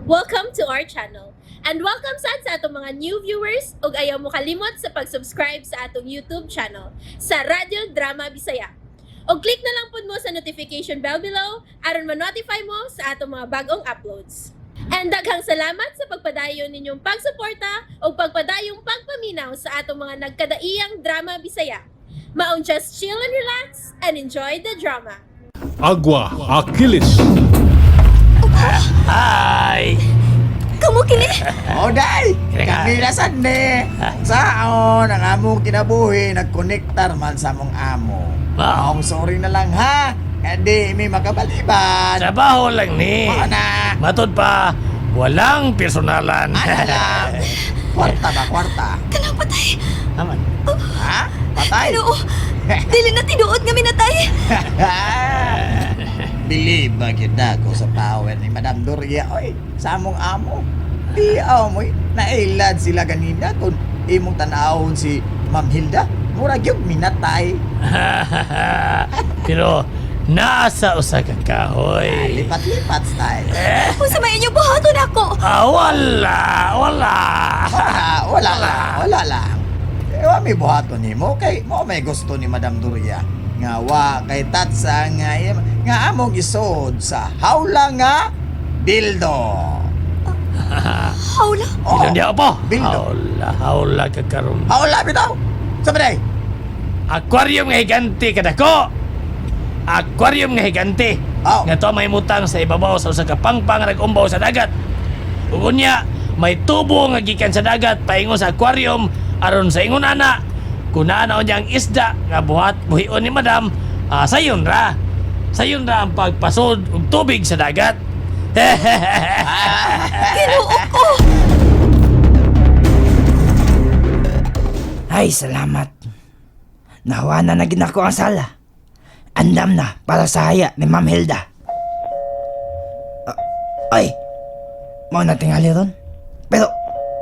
Welcome to our channel. And welcome sad sa atong mga new viewers ug ayaw mo kalimot sa pag-subscribe sa atong YouTube channel sa Radyo Drama Bisaya. Og click na lang pud mo sa notification bell below aron ma-notify mo sa atong mga bagong uploads. And daghang salamat sa pagpadayon ninyong pagsuporta ug pagpadayong pagpaminaw sa atong mga nagkadaiyang drama Bisaya. Maong just chill and relax and enjoy the drama. Agua Achilles. Hi! Kamo kini? O day, kami na sad ni. Saon ang among kinabuhi nagkonektar man sa among amo. Ah. Maong sorry na lang ha. Kadi may makabaliban. Trabaho lang ni. Mao na. Matod pa, walang personalan. Ano lang. Kwarta ba kwarta? Kanang patay. Aman. Ha? Patay. Ginoo. Dili na tinuod nga minatay. Believe ba gyud ako sa power ni Madam Doria oy sa among amo. Di amoy nailad sila ganina kung imong tan-awon si Ma'am Hilda. Mura gyud minatay. Pero nasa usa ka kahoy. Lipat-lipat style. Unsa may inyo buhaton ako? Ah, wala, wala. Wala, wala lang, wala lang. Eh, wa may buhaton nimo kay mo may gusto ni Madam Doria nga wa kay tatsa nga nga among isod sa hawla nga dildo. Hawla. Oh, Bildo niya po. Bildo. Hawla, hawla ka karon. Hawla bitaw. Sa day. Aquarium nga higante kadako. Aquarium nga higante. Oh. Nga to may mutang sa ibabaw sa usa ka pangpang nga nag-umbaw sa dagat. Ug unya, may tubo nga gikan sa dagat paingon sa aquarium aron sa ingon ana kun naa na unya ang isda nga buhat buhion ni madam, sayon ra. Sayon ra ang pagpasod og tubig sa dagat. Ginoo ko. Ay, salamat. Nahawa na na ginako ang sala. Andam na para sa haya ni Ma'am Hilda. Ah, ay, mao na tingali ron. Pero,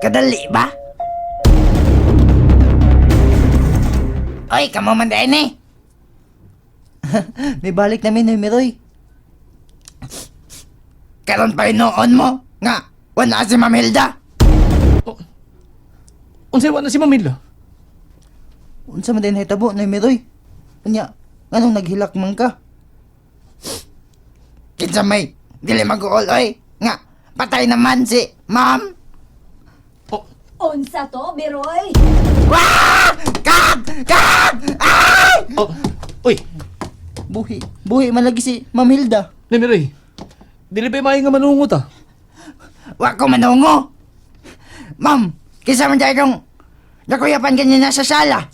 kadali ba? Ay, kamo man dahil eh. May balik namin ni Miroy. Karon pa noon mo nga wala si Ma'am Hilda. Unsay wa na si Mamilo? Unsa man din hitabo na Miroy? Unya, nganong naghilak man ka? Kinsa may dili mag-uol oy nga patay naman si ma'am. Oh, Unsa to, Miroy? Wah! Kag! Kag! Ay! oh, uy, Buhi, buhi man lagi si Ma'am Hilda. Nemiroy. Dili ba maayo nga manungot ah? Wa ko manungo. Ma'am, kinsa man dahil kong nakuyapan ganyan na sa sala.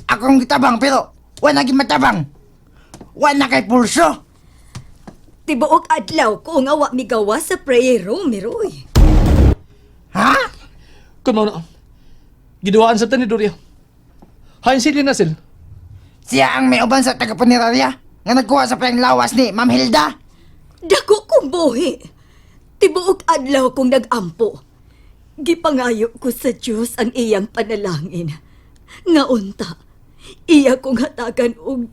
Akong gitabang pero wa na matabang. Wa na kay pulso. Tibuok adlaw ko nga wa migawa sa prayer room, Miroy. Ha? Kun mao na. Giduwaan sa ta ni Doria. Hain sila na sil. Siya ang may uban sa taga-punerarya nga nagkuha sa payang lawas ni Ma'am Hilda. Dako kong buhi. Tibuok adlaw kong nagampo. Gipangayo ko sa Dios ang iyang panalangin. Nga unta, iya kong hatagan og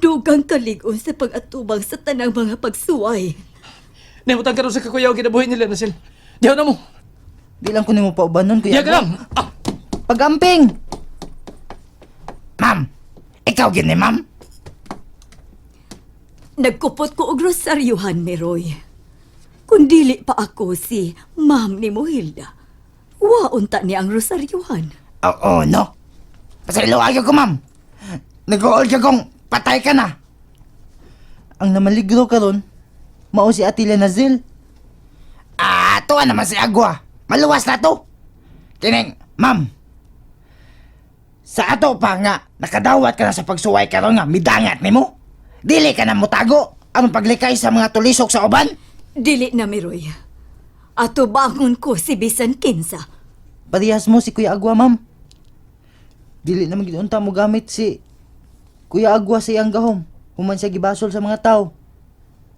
dugang kalig-on sa pag-atubang sa tanang mga pagsuway. Nahimutang karon sa kakuyaw kinabuhi nila na sil. Diyaw na mo. Di lang ko nimo paubanon kuya. Diya ka lang. Ah, Pagamping. Ma'am, ikaw gini ma'am. Nagkupot ko og rosaryuhan, Miroy. Kung dili pa ako si Ma'am ni Mohilda, wa unta ni ang rosaryuhan. Oo, no. Pasailuwag ko ma'am. Nag-uol ka kung patay ka na. Ang namaligro karon, mao si Atila Nazil. Ah, tuwa naman si Agwa. Maluwas na to. Kining, ma'am. Sa ato pa nga, nakadawat ka na sa pagsuway karon nga midangat nimo. Dili ka na mutago aron paglikay sa mga tulisok sa uban. Dili na, Miroy. Ato bangon ko si Bisan Kinsa. Parehas mo si Kuya Agwa, ma'am. Dili naman gid unta mo gamit si Kuya Agwa sa iyang gahom. Human siya gibasol sa mga tao.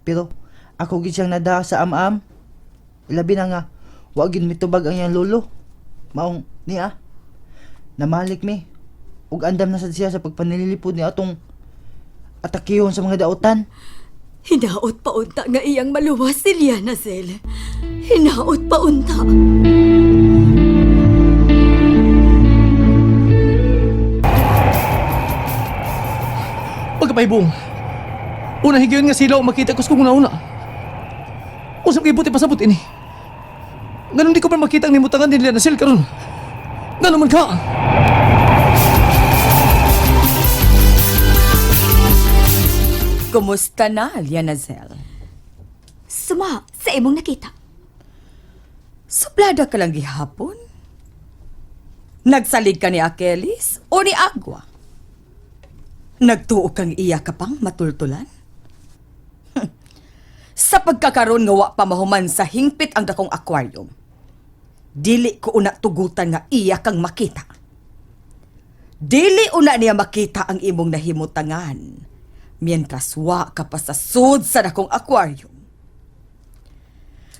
Pero ako gid siyang nada sa am-am. Ilabi na nga, wa gid mitubag ang iyang lolo. Maong niya. Namalik mi. Ug andam na sad siya sa pagpanililipod ni atong atakihon sa mga dautan. Hinaot pa unta nga iyang maluwas si Liana Zel. Hinaot pa unta. Pagkapaybong. Una higayon nga silaw makita ko sa kung una-una. Usap kay buti pasabot ini. Ganun di ko pa makita ang nimutangan nila na sila karon. Ganun man ka. Kumusta na, Lianazel? Suma sa imong nakita. Suplada ka lang gihapon? Nagsalig ka ni Achilles o ni Agua? Nagtuo kang iya ka pang matultulan? Sa pagkakaroon nga wa pa mahuman sa hingpit ang dakong aquarium, dili ko una tugutan nga iya kang makita. Dili una niya makita ang imong nahimutangan, mientras wa ka pa sa sud sa dakong aquarium.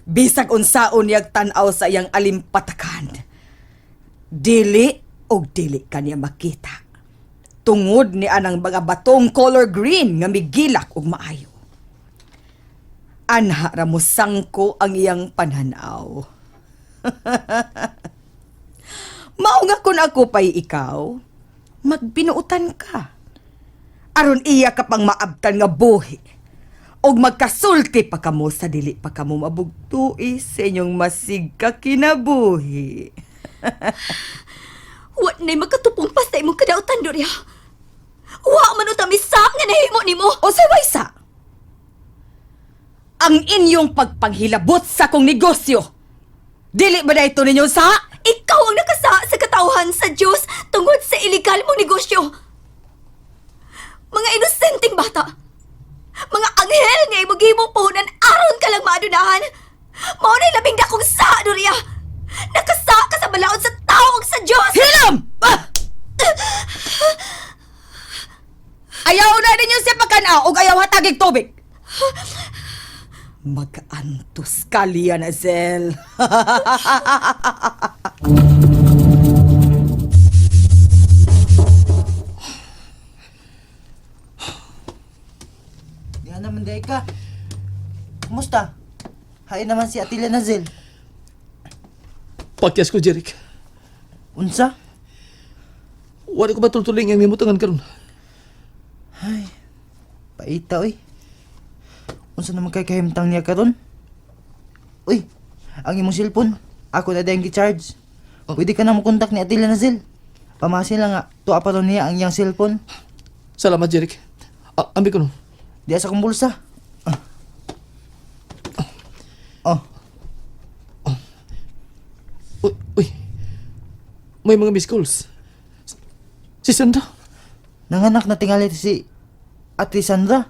Bisag unsaon niyag tan-aw sa iyang alimpatakan. Dili og dili kaniya makita. Tungod ni anang mga batong color green nga migilak og maayo. Anha ra mo sangko ang iyang panhanaw. Mao nga kun ako pa'y ikaw, magbinuutan ka. Aron iya ka pang maabtan nga buhi. Og magkasulti pa kamo sa dili pa kamo mabugtui sa inyong masig ka kinabuhi. Wa na'y makatupong pa sa imong kadautan, Doria. Wa man uta misa nga nahimo nimo. O sa waysa, ang inyong pagpanghilabot sa kong negosyo. Dili ba na ito ninyo sa? Ikaw ang nakasa sa katawhan sa Diyos tungod sa illegal mong negosyo. Mga inosenteng bata. Mga anghel nga imong gihimong puhunan aron ka lang maadunahan. Mao na'y labing dakong sa, Doria. Nakasa ka sa balaod sa tao ug sa Diyos. Hilom! Ah! Ayaw na ninyo siya pagkanaw og ayaw hatagig tubig. Mag-antos ka, Lianazel. Diyan naman day ka. Kumusta? Hain naman si Atila Nazel. Pakyas ko, Jeric. Unsa? Wala ko ba tultuling ang nimutangan karon? Ay, paita oy. Unsa naman kay kahimtang niya karon? Uy, ang imong cellphone, ako na dayang gi-charge. Pwede ka na mo kontak ni Atila Nazel. Pamasin lang nga, tuwa pa ron niya ang iyang cellphone. Salamat, Jeric. Ah, ambi ko no. Diya sa akong bulsa. Ah. Oh, Uy, uy. May mga missed calls. Si Sandra. Nanganak na tingali si Ate Sandra.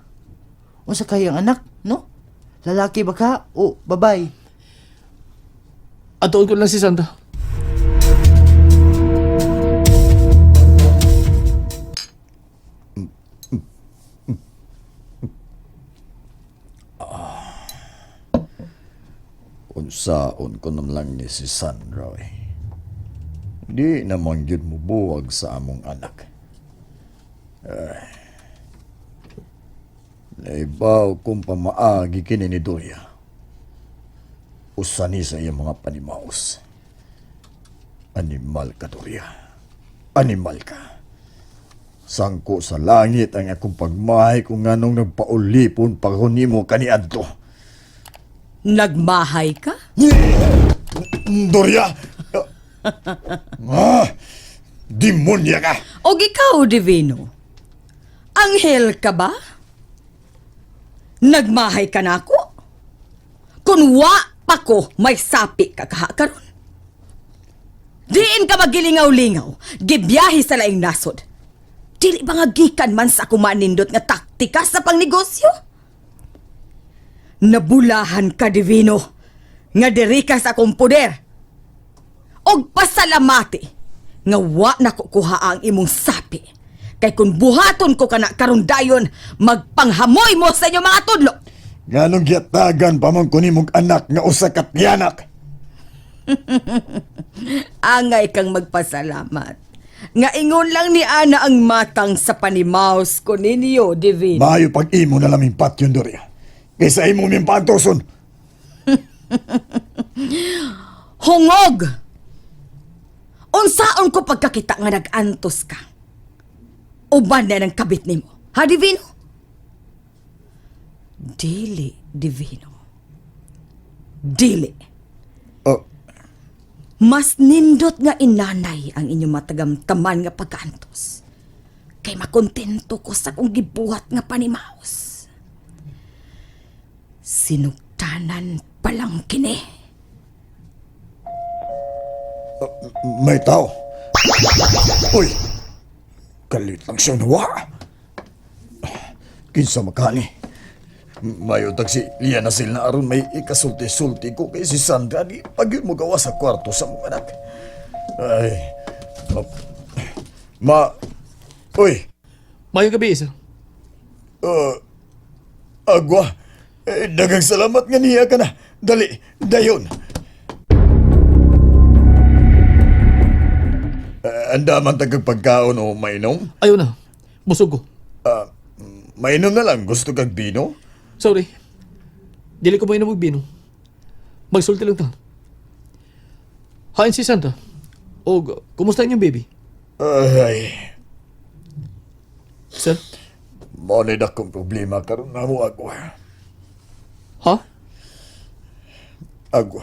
Unsa kay ang anak, no? Lalaki ba ka o babae? Atuon ko lang si Sandra. Unsaon ko nun lang ni si Sandra eh. Di naman gyud mo buwag sa among anak. Ay. Naibaw kong pamaagi kini ni Doria. Usa ni sa iyang mga panimaos. Animal ka, Doria. Animal ka. Sangko sa langit ang akong pagmahay kung nganong nagpaulipon pa ko nimo kaniadto. Nagmahay ka? Doria! Ah! Demonya ka! Og ikaw, Divino? Anghel ka ba? Nagmahay ka na ako? Kung wa pa ko, may sapi ka kaha karon. Diin ka magilingaw-lingaw, gibiyahe sa laing nasod. Dili ba nga gikan man sa kumanindot nga taktika sa pangnegosyo? Nabulahan ka, Divino, nga diri ka sa akong poder. Og pasalamati nga wa na ko kuha ang imong sapi. Kay kung buhaton ko kana karon dayon, magpanghamoy mo sa inyong mga tudlo. Nganong giyatagan pa man ko nimong anak nga usa ka tiyanak? Angay kang magpasalamat. Nga ingon lang ni Ana ang matang sa panimaus ko ninyo, Divino. Maayo pag imo na laming patyon, Doria. Kaysa imo ming pantoson. Hungog! Unsaon ko pagkakita nga nag-antos ka? Uban na ng kabit nimo. Ha, Divino? Dili, Divino. Dili. Oh, Mas nindot nga inanay ang inyong matagamtaman nga pagkaantos. Kay makontento ko sa kong gibuhat nga panimaos. Sinugtanan palang kini. May tao. Uy! Kalit lang siyang nawa. Kinsa makani. Mayo tag si Liana Sil na aron may ikasulti-sulti ko kay si Sandra di pag mo gawa sa kwarto sa mga anak. Ay. Ma. Uy! Mayong gabi, sir. Agwa. Eh, daghang salamat nga niya ka na. Dali, dayon. Eh, andaman tagkag pagkaon o mainom? Ayaw na. Busog ko. Ah, mainom na lang. Gusto kag bino? Sorry. Dili ko mainom og bino. Magsulti lang ta. Hain si Santa. Og, kumusta inyong baby? Ay, Sir? mao na akong problema karon namo agwa. Ha? Agwa.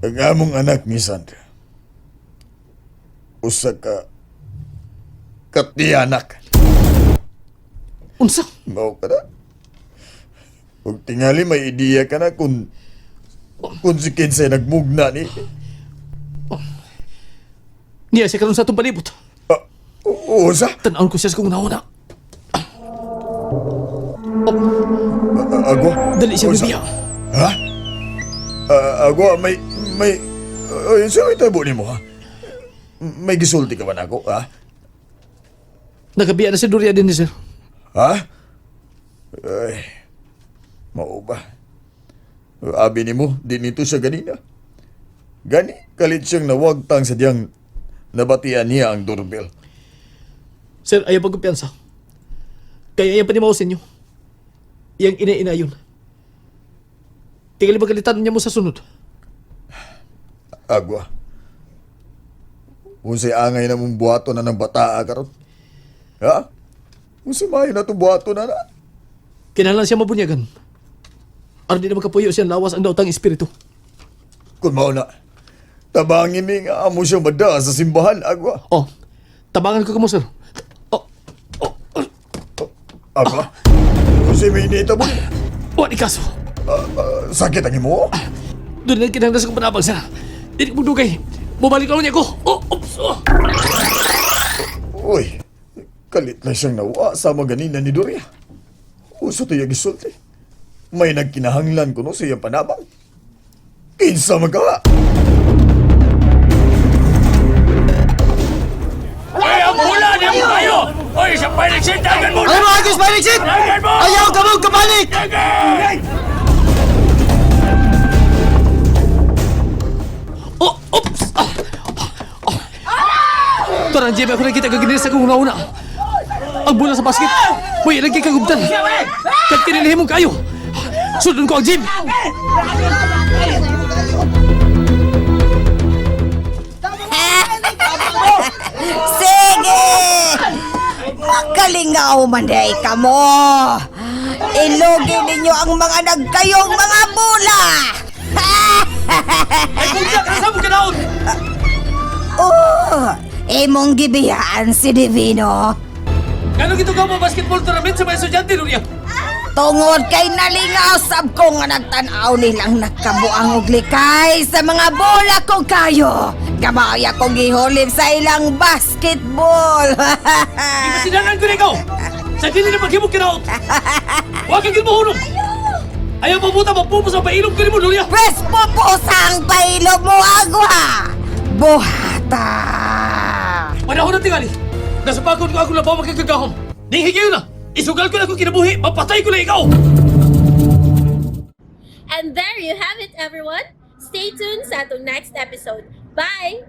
Ang among anak ni Sandra. Usa ka katiyanak. Unsa? Mao ka na. Ug tingali may ideya ka na kung si Kinsay nagmugna ni. Niya siya karon sa atong palibot. Ah, oo sa? Tan-awon ko siya sa kong nauna. Ah, agwa? Dali siya Unsa? bibiya. Ha? Ah, agwa, may, ay, sino itabo nimo, ha? May gisulti ka ba nako, ha? Nakabiya na si Doria din ni sir. Ha? Ay, mao ba? Abi nimo, di nito siya ganina. Gani, kalit siyang nawagtang sa diyang nabatian niya ang doorbell. Sir, ayaw pagkumpiyansa. Kaya ayaw panimaw sa inyo. Iyang ina-ina yun. Tingali magkalitan niya mo sa sunod. Agwa. Unsay angay na mong buhato na ng bataa karon? Ha? Unsay maayo na itong buhato na na? Kinahanglan siya mabunyagan. Aron di na makapuyo siyang lawas ang daotang espiritu. Kung mao na, tabangin ni nga amo siyang madaa sa simbahan, agwa. Oh, tabangan ko kamo, sir. Oh, oh, oh, Agwa? Unsay may inita mo? wa ni kaso. Sakit ang imo? Doon lang kinahanglan sa kong panabang, sir. Dili ko dugay. Mubalik lang niya ko. Oh, oops, oh. Uy, kalit na siyang nawa sa ganina ni Doria. Uso to yung gisulti. May nagkinahanglan kuno sa iyang panabang. Kinsa man ka? Ay, ang hula niya mo kayo! Oy, sa paliksit, dagan mo! Ayaw mo, Agus! Paliksit! Dagan mo! Ayaw ka mo kabalik! Oh, oops! Ah! Oh. Tara, Jimmy, ako nakita kaganina sa kong una. Ang bola sa basket. May ilagay kagubtan. Kat kinilihim mong kayo. Sundon ko ang gym. Sige! Makalingaw man day ka mo! Ilugi ninyo ang mga nagkayong mga bula! Ay, kung ka sa mong kanaon! Oh, imong gibiyaan si Divino. Gano'n gito ka mo basketball tournament sa mga estudyante, Nuria? Tungod kay nalingaw sab ko nga nagtan-aw nilang nagkabuang og likay sa mga bola ko kayo. Gamaya kong gihulib sa ilang basketball. Imasinanan ko na ikaw! Sa dili na paghimog kinaot! Huwag kang gilmuhunong! Ayaw mabuta, mapupos ang pailog ko ni mo, Nuria! Pwes pupusang pailog mo agwa. Buhata. Panahon na tingali! Nasapakon ko ako labaw magkagagahom! Ninghigayon na! Isugal ko na akong kinabuhi! Mapatay ko na ikaw! And there you have it, everyone. Stay tuned sa atong next episode. Bye!